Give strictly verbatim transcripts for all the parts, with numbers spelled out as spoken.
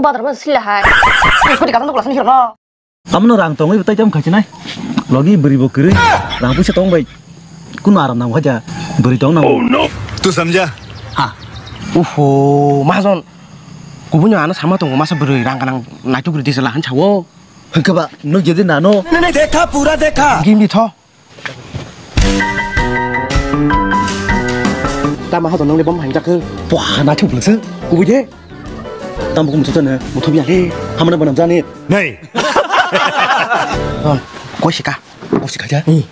Badar ma sila hai. Koti kata nuk lasan hirno. Amno rang tongwi tai tam khachi nai. Logi bwrwi bo kwrwi. Rang puisa tong bai. Kuno aram nang haja. Bwrwi tong nang. Tu samjha? Ha. Uho, mahajon. Kubunyo ano sama tongo masa bwrwi rang kanang naituk ridi sala han chawo. Hwnkhe ba nuk jedi nano. नहीं, नहीं, देखा, पूरा देखा। Gimbi tho. Tama hodo nang le bom hang jakhe. Wah, na thuk lese. Kubui de. Tam buku mutu jane. Mutu biya le. Hamana banam jane. नहीं। Oh, koi sika. Koi sika ja. Hmm.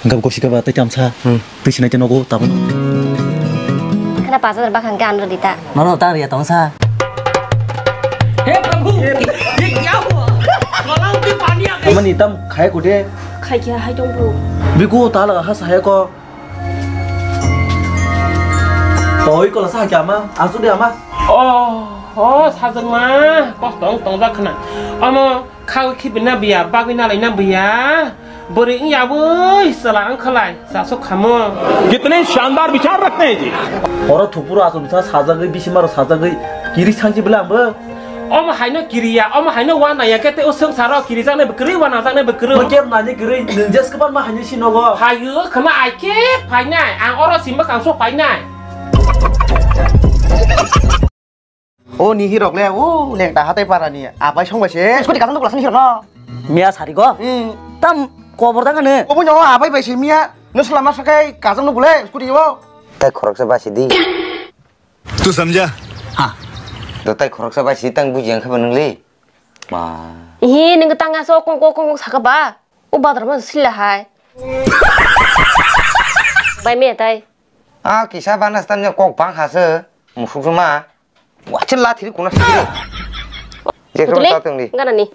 Enggak koi sika ba tai tamsa. Hmm. Twi sinai te nogo tabuk. Khana paanch hajar bakhang ke anro dita. Nono tang riya tong sa. हे प्रभु, ये क्या हुआ? गलाव में पानी आ गया। Amani tam khaya kode. Khai kya hai tong bro. Biku ta laga ha saya ko. Toi ko la sa kya ma? Asu de ama. Oh, oh, sajak ma. Kosto wng tong jak khna. Amo khawi khibi na biya, bagwi na lai na biya. Bwrwi wng ya bwi, chwla wng khalai. Sasok khamo. कितने शानदार विचार रखते हैं जी। Oro thupuru aswk bisa sajagwi, bisimaro sajagwi, kiri sangsi bwle ang bo. Omo haino kiriya, omo haino wanaya khe tei o swngcharo kirijaknai bwkrwi, wanajaknai bwkrwi. Bo kebo nani kwrwi, nwng jes kwbangma haino sinogo. Hayo khwna ai khe phainai, ang oro si mwkhang so phainai. O nihi rok le, o nekta hatai para ni abai song bai se. Scooty kajang dukla sani hirok no. Miya sari go? Hmm. Tam kobor dang ne. Obo no abai bai se miya. No sala masa kai kajang no bule scooty o. Tai khoroksa basi di. Tu samjha? Ha. Do tai khoroksa basi tang buji ang kha ba nung le. Ma. Hi nung tang aso kong kong kong saka ba. O badar ma sila hai. Bai me tai. A kisa banas tan kok bang hase. Musuk ma. Wachil la thiri kuna sini. Je kro Butuli, ta tengli. Ngana ni.